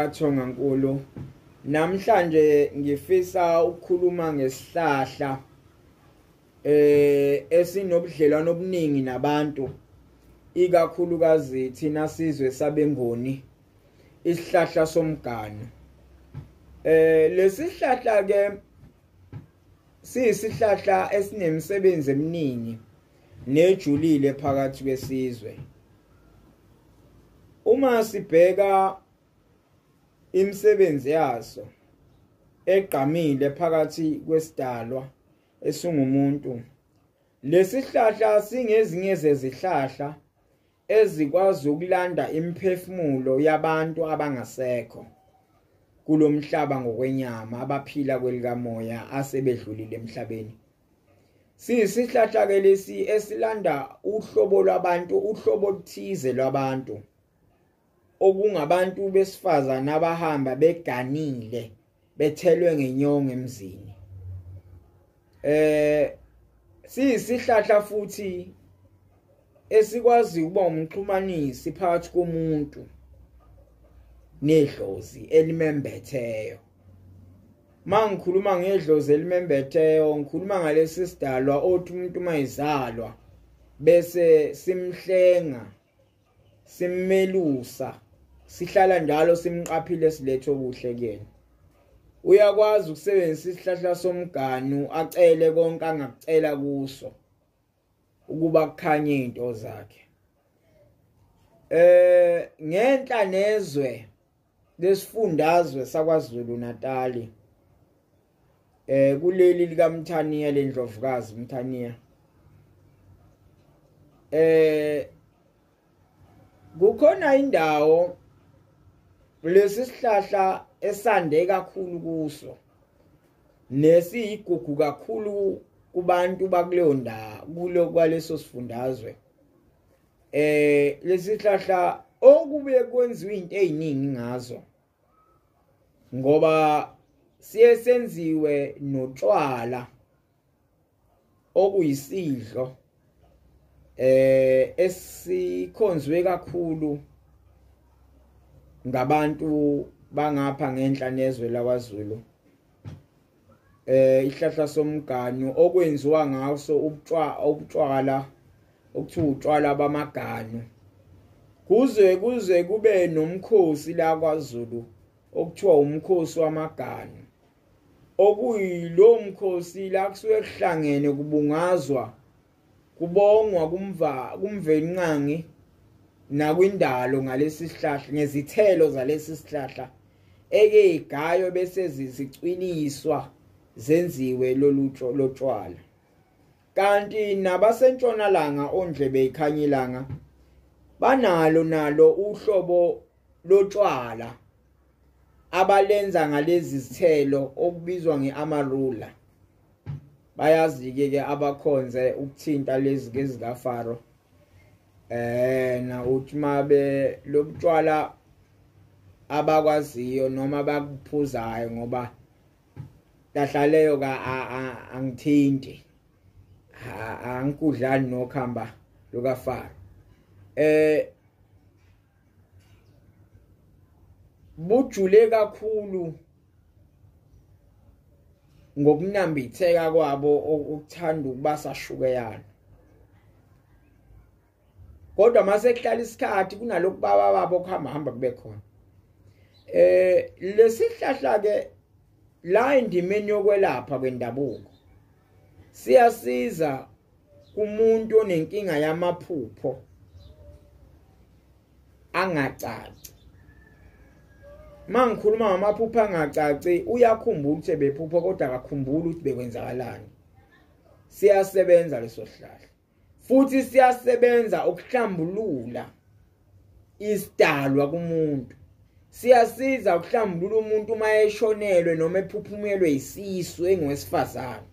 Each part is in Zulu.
kaThongankulu. Namhlanje ngifisa ukukhuluma ngesihlahla esinobudlelwano obuningi nabantu, ikakhulukazi thina sizwe sabengoni, isihlahla somganu. Lesihlahla ke siyisihlahla esinemisebenzi eminingi nejulile phakathi kwesizwe. Uma sibheka imisebenzi yaso egqamile phakathi kwesidalwa esingumuntu, lesihlahla singezinye zezihlahla ezikwazi ukulanda imiphefumulo yabantu abangasekho kulomhlaba ngokwenyama, abaphila kwelikamoya asebedlulile emhlabeni. Siyisihlahla ke lesi esilanda uhlobo lwabantu, uhlobo oluthize lwabantu, okungabantu besifazana abahamba beganile bethelwe ngenyongo emzini. Siyisihlahla futhi esikwazi ukuba umxhumanisi phakathi komuntu nedlozi elimembetheyo. Mangikhuluma ngedlozi elimembetheyo, ngikhuluma ngalesi sidalwa othi umuntu mayizalwa bese simhlenga, simmelusa, sihlala njalo simqaphile, silethe okuhle kuyena. Uyakwazi ukusebenzisa isihlahla somganu acele konke angakucela kuso ukuba kukhanye izinto zakhe. Ngenhla nezwe lesifundazwe sakwaZulu Natal, kuleli likaMthaniya lendlovukazi Mthaniya, kukhona indawo lesi sihlahla esande kakhulu kuso nesiyigugu kakhulu kubantu bakuleyo ndawo, kulo kwaleso sifundazwe. Lesi sihlahla okubuye kwenziwa into eziningi ngazo, ngoba siye senziwe notshwala okuyisidlo esikhonzwe kakhulu ngabantu bangapha ngenhla nezwe lakwaZulu. Isihlahla somganu okwenziwa ngaso ubutshwala okuthiwa utshwala bamaganu, kuze kube nomkhosi la kwaZulu okuthiwa umkhosi wamaganu, okuyilo mkhosi la kusuke kuhlangene kubungazwa, kubongwa kumvelinqangi nakwindalo ngalesi sihlahla, ngezithelo zalesi sihlahla eke igayo bese zicwiliswa zenziwe lolu lotshwala. Kanti nabasentshonalanga ondlebe ikhanyilanga banalo nalo uhlobo lotshwala abalenza ngalezi zithelo okubizwa ngeamarula. Bayazi ke abakhonze ukuthinta lezi kezikaFaro, na uthi mabe lobutshwala abakwaziyo noma bakuphuzayo, ngoba kahlaleyo ka angithinti, angikudlali nokhamba lukaFaro. Bujule kakhulu ngokunambitheka kwabo ukuthanda ukuba sashukeyana, kodwa mase kuhlala isikhathi kunalokhu baba babo kuhamba hamba kube khona. Lesihlahla ke la endimeni yokwelapha kwendabuko siyasiza kumuntu onenkinga yamaphupho angacaci. Mangikhuluma ngamaphupho angacaci, uyakhumbula ukuthi bephupho kodwa akakhumbuli ukuthi bekwenzakalani. Siyasebenza leso sihlahla, futhi siyasebenza ukuhlambulula isidalwa kumuntu. Siyasiza ukuhlambulula umuntu uma eshonelwe noma ephuphumelwe isisu engowesifazane,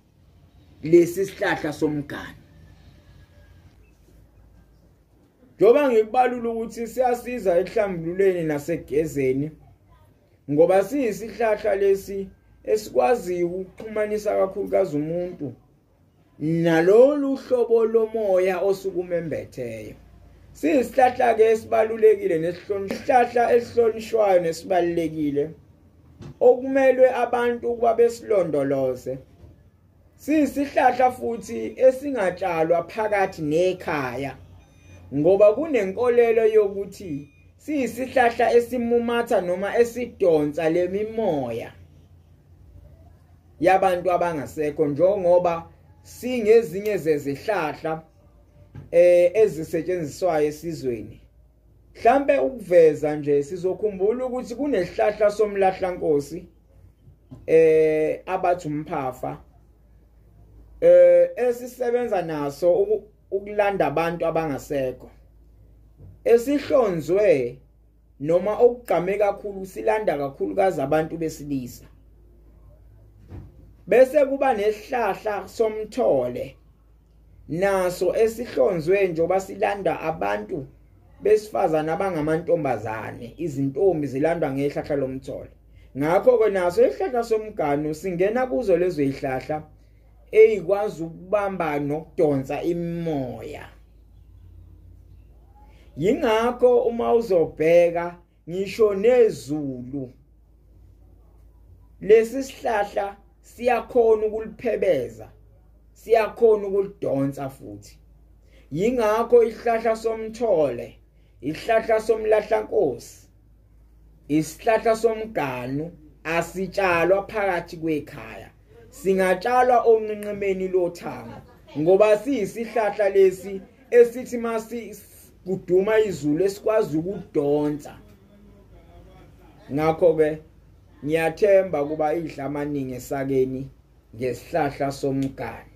lesi sihlahla somganu. Njoba ngikubalula ukuthi siyasiza ekuhlambululeni nasegezeni, ngoba siyisihlahla lesi esikwaziyo ukuxhumanisa kakhulukazi umuntu nalolu hlobo lomoya osukumembetheyo. Siyisihlahla ke esibalulekile nesihlonishwa, esihlonishwayo nesibalulekile okumelwe abantu ukuba besilondoloze. Siyisihlahla futhi esingatshalwa phakathi nekhaya, ngoba kunenkolelo yokuthi siyisihlahla esimumatha noma esidonsa lemimoya yabantu abangasekho, njengoba singezinye zezihlahla ezisetshenziswayo esizweni. Mhlambe ukuveza nje, sizokhumbula ukuthi kunesihlahla somlahlankosi abathi umphafa, esisebenza naso ukulanda abantu abangasekho, esihlonzwe noma okugqame kakhulu, silanda kakhulukazi abantu besilisa. Bese kuba nesihlahla somthole, naso esihlonzwe njengoba silanda abantu besifazana abangamantombazane, izintombi zilandwa ngehlahla lomthole. Ngakho ke naso isihlahla somganu singena kuzo lezo zihlahla eyikwazi ukubamba nokudonsa imimoya. Yingakho uma uzobheka ngisho nezulu, lesi sihlahla siyakhona ukuliphebeza, siyakhona ukulidonsa futhi. Yingakho isihlahla somthole, isihlahla somlahlankosi, isihlahla somganu asitshalwa phakathi kwekhaya, singatshalwa onqenqemeni lothango, ngoba siyisihlahla lesi esithi masi kuduma izulu esikwazi ukudonsa. Ngakho ke ngiyathemba kuba idla amaningi esakeni ngesihlahla somganu.